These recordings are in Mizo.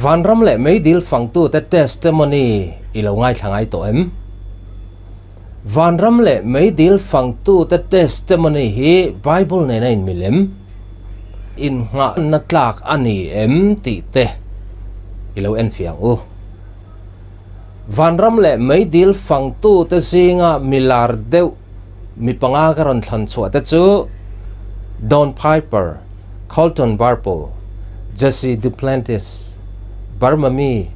Vanram leh meidil fangtute testimony i lo ngaithla ngai tawh em? Vanram leh meidil fangtute testimony hi Bible nena inmil em? Innghahna tlak a ni em tih te i lo enfiah ang u. Vanram leh meidil fangtute zinga milar deuh mi panga ka rawn thlan chhuah te chu Don Piper, Colton Burpo, Jesse Duplantis, Burma mi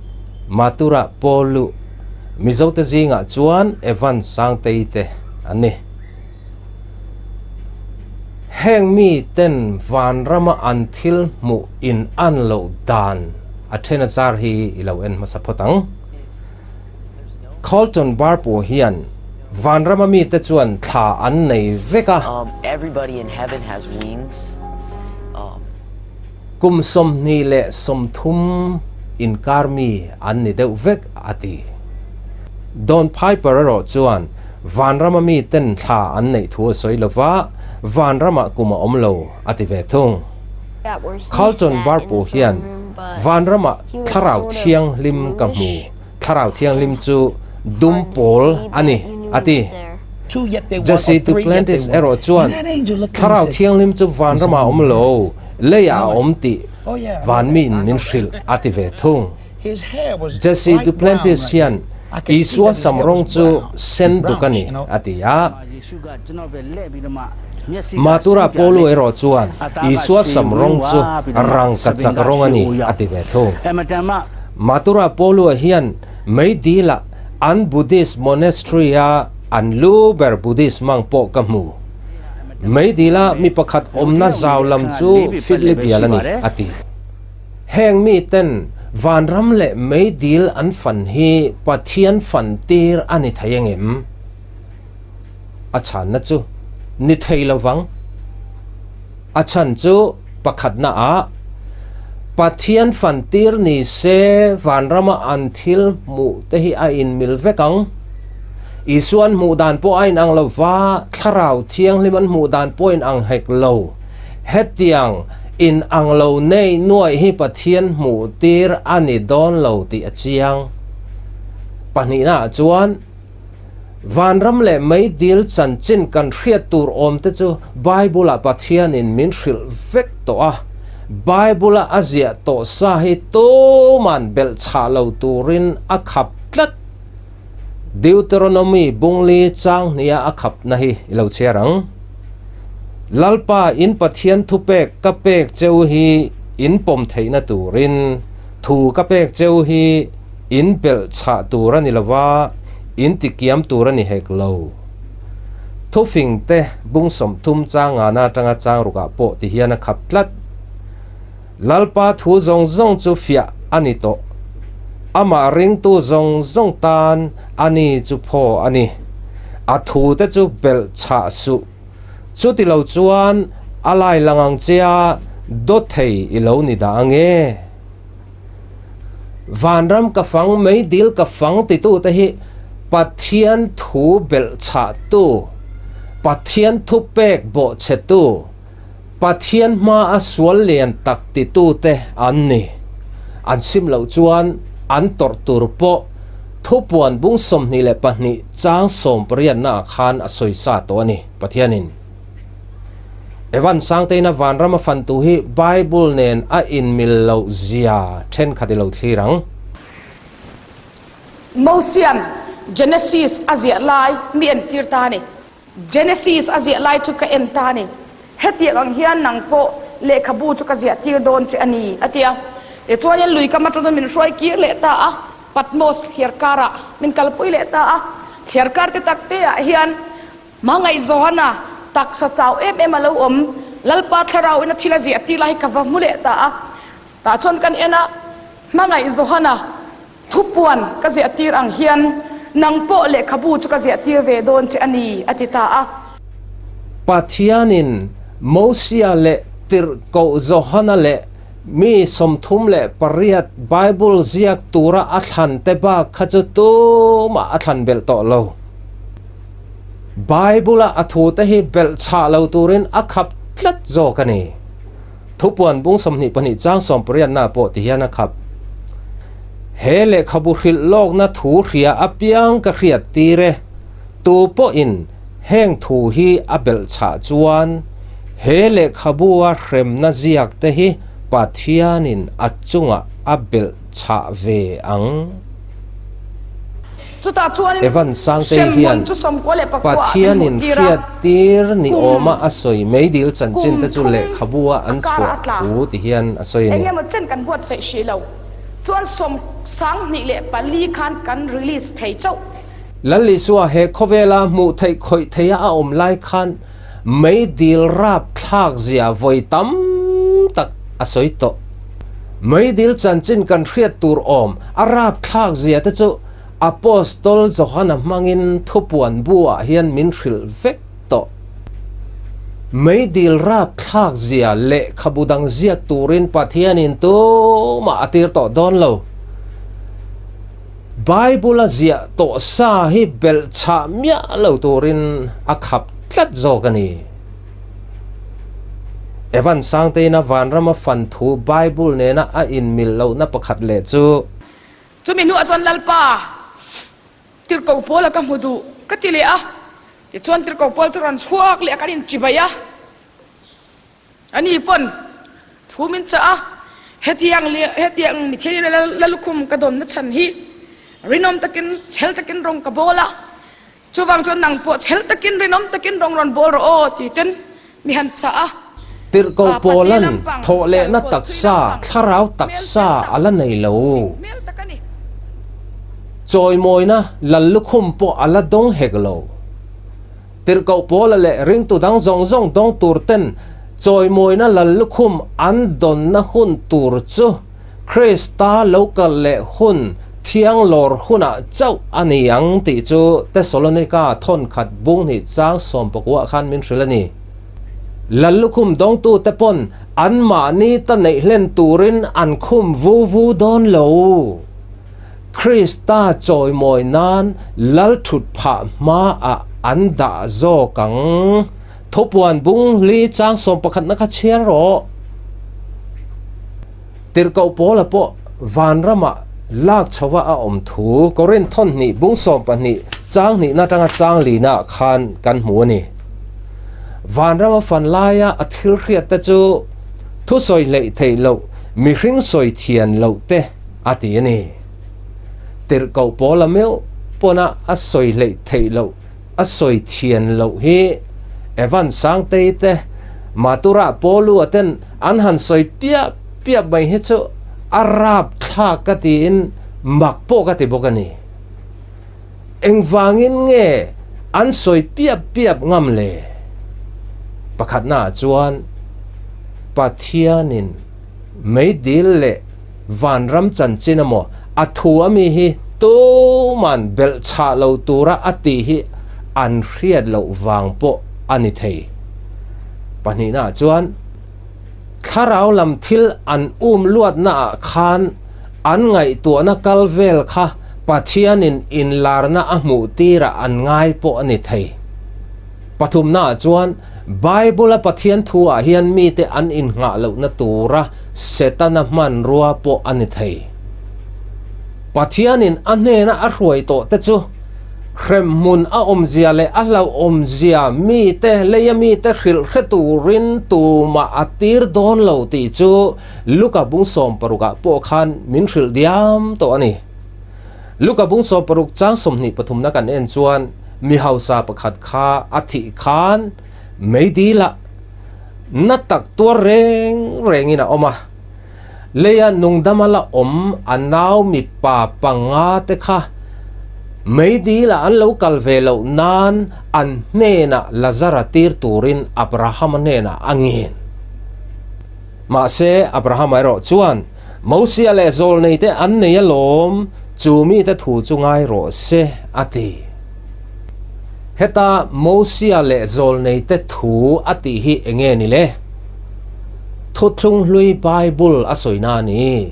Matura Pawlu, Mizote zingah chuan Evan Sangtei te an ni. Heng mi ten vanrama an thil hmuh in an loh dan a then a char hi i lo en hmasa phawt ang. Colton Burpo hian vanrama mite chuan thla an nei vek a. Kum 29 inkar mi an ni deuh vek, a ti. Don Piper erawh chuan vanrama miten thla an neih thu a sawi lo va, vanramah kum a awm lo, a ti ve thung. Carlton Burpo hian vanramah Thlarau Thianghlim ka hmu, Thlarau Thianghlim chu dum pawl a ni, a ti. Jesse Duplantis erawh chuan Thlarau Thianghlim chu vanramah a awm lo, leiah a awm tih van miin min hrilh, a ti ve thung. Jesse Duplantis hian Isua sam rawng chu sen duk a ni, a ti a. Matura Pawlu erawh chuan Isua sam rawng chu rangkachak rawng a ni, a ti ve thung. Matura Pawlua hian meidila an Buddhist monastery-a an lu ber Buddhist mang pawh ka hmu. Meidila mi pakhat awmna zau lam chu fitli bial a ni, a ti. Heng miten vanram leh meidil an fan hi Pathian fan tir a ni thei engem? A chhanna chu ni thei lovang. A chhan chu pakhatna ah Pathian fan tir ni se vanrama an thil hmuh te hi a inmil vek ang. Isua an hmuh dan pawh a inang lo va, Thlarau Thianghlim an hmuh dan pawh a inang hek lo. Hetiang in ang lo nei nuaih hi Pathian hmuh tir a ni dawn lo tih a chiang. Pahnihna ah chuan, Vanram leh meidil chanchin kan hriat tur awm te chu Bible ah Pathianin min hrilh vek tawh a. Bible a a ziah tawh sa hi tuman belh chhah lo turin a khap tlat. Deuteronomy bungli chang hnia a khapna hi i lo chhiar ang. Lalpa in Pathian thupek ka pek cheu hi in pawm theihna turin thu ka pek cheu hi in belh chhah tur a ni lova, in tikiam tur a ni hek lo. Thufing te bung 30 chang ngana atanga chang rukah pawh ti hian a khap tlat. Lalpa thu zawng zawng chu fiah a ni tawh. Amah ringtu zawng zawng tan a ni chu phaw a ni. A thute chu belh chhah suh. Chuti lo chuan a lai lang ang che a dawt thei i lo ni dah ang e. Vanram ka fang meidil ka fang titute hi Pathian thu belh chhahtu, Pathian thupek bawhchhetu, Pathian hma a sual lian tak titute an ni. An sim loh chuan an tawrh tur pawh thupuan bung 22 chang sawmpariatna ah khan a sawi sa tawh a ni, Pathianin. Evan Sangteina vanram a fantu hi Bible nen a inmil loh zia thenkhat i lo thlir ang. Mosian Genesis a ziah lai mi entir ta a ni. Genesis a ziah lai chu ka en ta a ni. Hetiang ang hian nang pawh lehkhabu chu ka ziah tir dawn che a ni, a ti a. Tichuanin lui kam atang chuan min hruai kir leh ta a, Patmos thliarkarah min kalpui leh ta a. Thliarkar te tak te ah hian hmangaih Johana taksa chau em em a lo awm, Lalpa thlarauin a thil a ziah tir lai hi ka va hmu leh ta a. Tah chuan kan en a, hmangaih Johana Thupuan ka ziah tir ang hian nang pawh lehkhabu chu ka ziah tir ve dawn che a ni, a ti ta a. Pathianin Mosia leh Tirhkoh Johana leh mi 38 Bible ziak tura a thlan te bak kha chu tumah a thlan belh tawh lo. Bible-a a thute hi belh chhah lo turin a khap tlat zawk a ni. Thupuan bung 22 chang sawmpariatna pawh ti hian a khap. He lehkhabu hrilh lawkna thu hria apiang ka hriat tir e. Tu pawhin heng thu hi a belh chhah chuan he lehkhabua hremna ziak te hi Pathianin a chungah a belh chhah ve ang. Chutah chuanin Evan Sangtei hremhmun hian chu 94 ah min Pathianin hmuh tir a, hriat tir ni kum awma a sawi meidil chanchin kum te chu thum lehkhabua a an karah chhuah a tla. thu ti hian a sawi a ni. Engemaw chen kan buatsaih hrih lo chuan 24 khan kan release thei chauh. Lal Isua he khawvela hmuh theih khawih theiha a awm lai khan meidil rap thlak zia vawi tam tak a sawi tawh. Meidil chanchin kan hriat tur awm a rap thlak zia te chu Apostol Johana hmangin thupuan bu ah hian min hrilh vek tawh. Meidil rap thlak zia lehkhabu dang ziak turin Pathianin tumah a tir tawh dawn lo. Bible-a ziah tawh sa hi belh chhah miah lo turin a khap tlat zawk a ni. Evan Sangteina vanrama fan thu Bible nena a inmil lohna pakhat leh chu. Chumi hnuah chuan Lalpa, Tirhkoh Paula ka hmu duh, ka ti leh a. Tichuan Tirhkoh Paul chu rawn chhuak leh a, kan inchibai a. A ni pawn thu min chah a, hetiang leh hetiang mithianghlim leh Lalukhum ka dawnna chhan hi rinawm takin chhel takin rawng ka bawl a, chuvang chuan nang pawh chhel takin rinawm takin rawng rawn bawl rawh aw ti ten mi han chah a. Tirhkoh Pate Paula'n lampang, thawhlehna chalkawlh thui taksa, lampang, thlarau hmel taksa fel tak, a la nei lo. fing hmel tak a ni. Chawimawina Lallukhum pawh a la dawng hek lo. Tirhkoh Paula leh ringtu dang zawng zawng dawng tur ten chawimawina lal lukhum an dawnna hun tur chu Krista lo kal leh hun thiang lawr hunah chauh a ni ang tih chu Tesalonika thawnkhat bung hnih chang sawmpakuah khan min hrilh a ni. Lal lukhum dawngtute pawn anmahni ta neih hlen turin an khum vu vu dawn lo. Krista chawimawi nan lal thut phah hmaah an dah zawk ang. Thupuan bung li chang sawm pakhatna kha chhiar rawh. Tirhkoh Paula pawh vanramah lak chhova a awm thu Korinth thawnhnih bung 12 chang hnihna atanga chang lina khan kan hmu a ni. Vanrama fan laia a thil hriat te chu thusawi hleih theih loh, mihring sawi thian loh te, a ti a ni. Tirhkoh Paula meuh pawna a sawi hleih theih loh, a sawi thian loh hi Evan Sangtei te, Matura Paulua ten an han sawi piap piap mai hi chu a rapthlak ka tiin mak pawh ka ti bawk a ni. Engvangin nge an sawi piap piap ngam le? Pakhatnaah chuan Pathianin meidil leh Vanram chanchin emaw a thu a mi hi tuman belh chhah lo tura a tih hi an hriat loh vang pawh a ni thei. Pahnihnaah chuan thlarau lam thil an um luatnaah khan an ngaihtuahna kal vel kha Pathianin inlarna a hmuh tirah an ngai pawh a ni thei. Pathumnaah chuan Bible-a Pathian thuah hian mite an innghah lohna tura Setana hmanrua pawh a ni thei. Pathianin a hnena a hruai tawhte chu hremhmun a awmzia leh a hlauhawmzia mite leia mite hrilh hre turin tumah a tir dawn lo tih chu Luka bung 16ah pawh khan min hrilh diam tawh a ni. Luka bung 16 chang 23 na kan en chuan mi hausa pakhat kha a thih khan meidil ah na tak tuar reng rengin a awm a. Leia nungdama la awm a nau mipa panga te kha meidil ah an lo kal ve loh nan an hnenah Lazara tir turin Abrahama hnenah a ngen. Mahse Abrahama erawh chuan Mosia leh zawlneite an nei alawm, chu mite thu chu ngai rawh se, a ti. Heta Mosia leh zawlneite thu a tih hi eng nge ni le? Thuthlung hlui Bible a sawina a ni.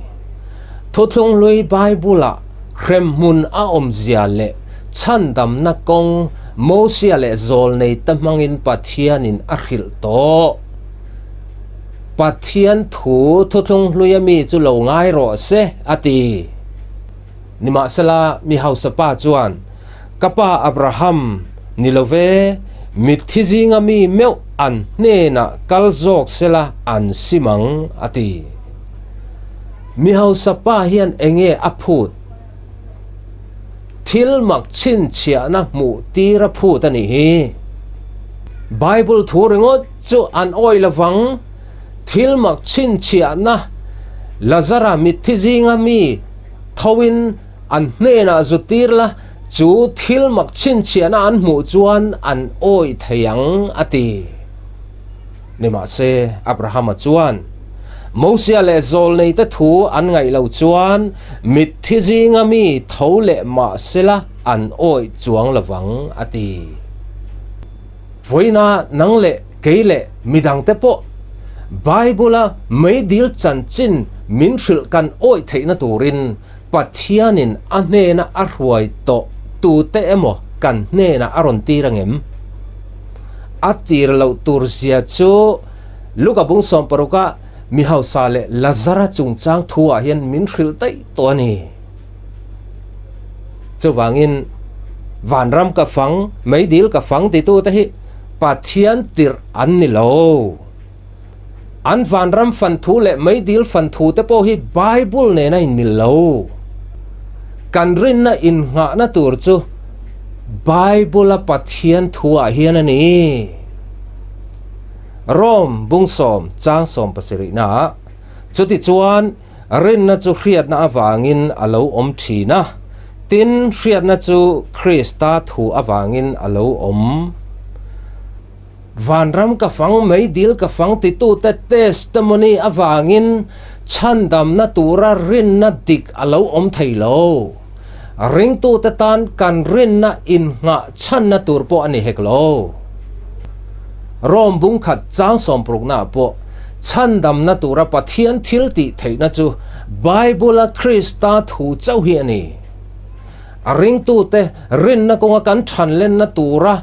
Thuthlung hlui Bible-ah hremhmun a awmzia leh chhandamna kawng Mosia leh zawlneite hmangin Pathianin a hrilh tawh. Pathian thu thuthlung hlui a mi chu lo ngai rawh se, a ti. Nimahsela, mi hausa pa chuan, Ka pa Abraham, ni lo ve, mitthi zinga mi meuh an hnenah kal zawk sela an sim ang, a ti. Mi hausa pa hian enge a phut? Thil mak chhinchhiahna hmuh tir a phut a nih hi. Bible thu ringawt chu an awih lovang, thil mak chhinchhiahna Lazara mitthi zinga mi thoin an hnenah zu tir la, chu thil mak chhinchhiahna an hmuh chuan an awih thei ang, a ti. Nimahse, Abrahama chuan, Mosia leh zawlneite thu an ngaih lo chuan mitthi zinga mi tho leh mah sela an awih chuang lovang, a ti. Vawiina nang leh kei leh midangte pawh Bible-a meidil chanchin min hrilh kan awih theihna turin Pathianin a hnena a hruai tawh tute emaw kan hnenah a rawn tir angem? A tir loh tur zia chu Luka bung sawmparuka mi hausa leh Lazara chungchang thuah hian min hrilh daih tawh a ni. Chuvangin vanram ka fang, meidil ka fang titute hi Pathian tirh an ni lo. An vanram fan thu leh meidil fan thu te pawh hi Bible nen a inmil lo. Kan rinna innghahna tur chu Bible-a Pathian thuah hian a ni. Rome bungsawm chang sawm pasarihnaah chutichuan rinna chu hriatna avangin a lo awm thin a, tin hriatna chu Krista thu avangin a lo awm. Vanram ka fang, meidil ka fang titute testimony avangin chhandamna tura rinna dik a lo awm thei lo. Ringtute tan kan rinna innghah chhanna tur pawh a ni hek lo. Rome bungkhat chang sawmpruknaah pawh chhandamna tura Pathian thil tih theihna chu Bible-a Krista thu chauh hi a ni. A ringtute rinna kawnga kan thanlenna tura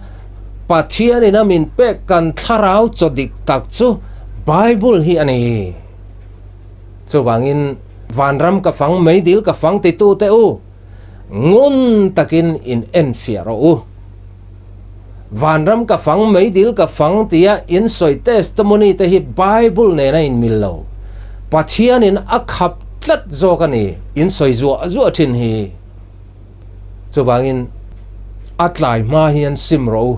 Pathianin a min pek kan thlarau chaw dik tak chu Bible hi a ni. Chuvangin vanram ka fang, meidil ka fang titute u, ngun takin in enfiah rawh u. Vanram ka fang, meidil ka fang tia in sawi testimony te hi Bible nena inmil lo. Pathianin a khap tlat zawk a ni, in sawi zuah zuah thin hi. Chuvangin a tlai hma hian sim rawh u.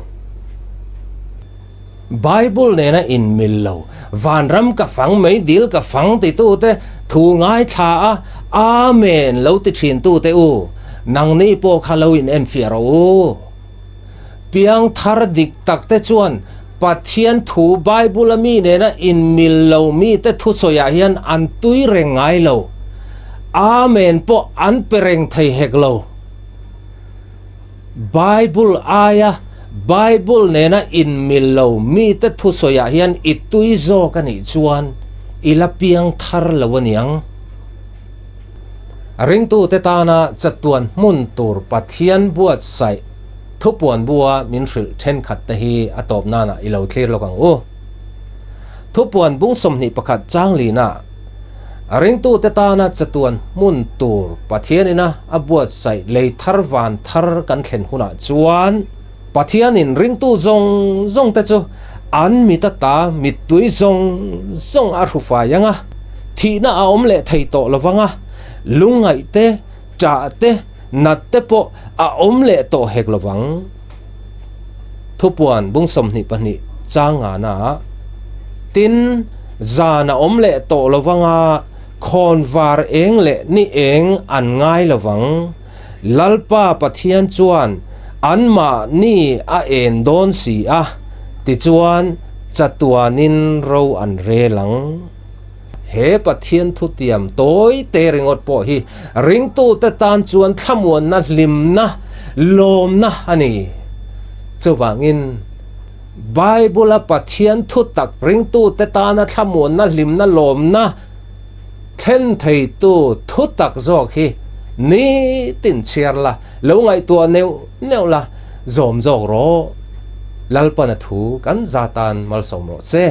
Bible nena inmil lo, vanram ka fang, meidil ka fang titute thu ngaithla a, Amen lo ti thin tute u, nangni pawh kha lo in enfiah rawh u. Piangthar dik takte chuan Pathian thu Bible-a mi nena inmil lo mite thusawiah hian an tui reng ngai lo. Amen pawh an pe reng thei hek lo. Bible aia Bible nena inmil lo mite thusawiah hian i tui zawk a nih chuan i la piangthar lo a niang. Ringtute tana chatuan hmun tur Pathian buatsaih thupuan bua min hrilh thenkhat te hi a tawp nana i lo thlir lawk ang u. Thupuan bung 21 chang lina ringtute tana chatuan hmun tur Pathianina a buatsaih lei thar van thar kan thlen hunah chuan Pathianin ringtu zawng zawng te chu an mit ata mittui zawng zawng a hrufai ang a, thihna a awm leh thei tawh lo vang a, lungngaih te, ṭah te, nat te pawh a awm leh tawh hek lo vang. Thupuan bung 22 chang ngana tin, zan a awm leh tawh lo vang a, khawnvar eng leh ni eng an ngai lo vang. Lalpa Pathian chuan anmahni a en dawn si a, tichuan chatuanin ro an rel ang. He Pathian thutiam tawi te ringawt pawh hi ringtute tan chuan thlamuanna, hlimna, lawmna a ni. Chuvangin Bible-a Pathian thutak ringtute tana thlamuanna, hlimna, lawmna, Thlen theitu thutak zawk hi nitin chhiar la, lo ngaihtuah neuh neuh la, zawm zawk rawh. Lalpana thu kan za tan malsawm rawh che.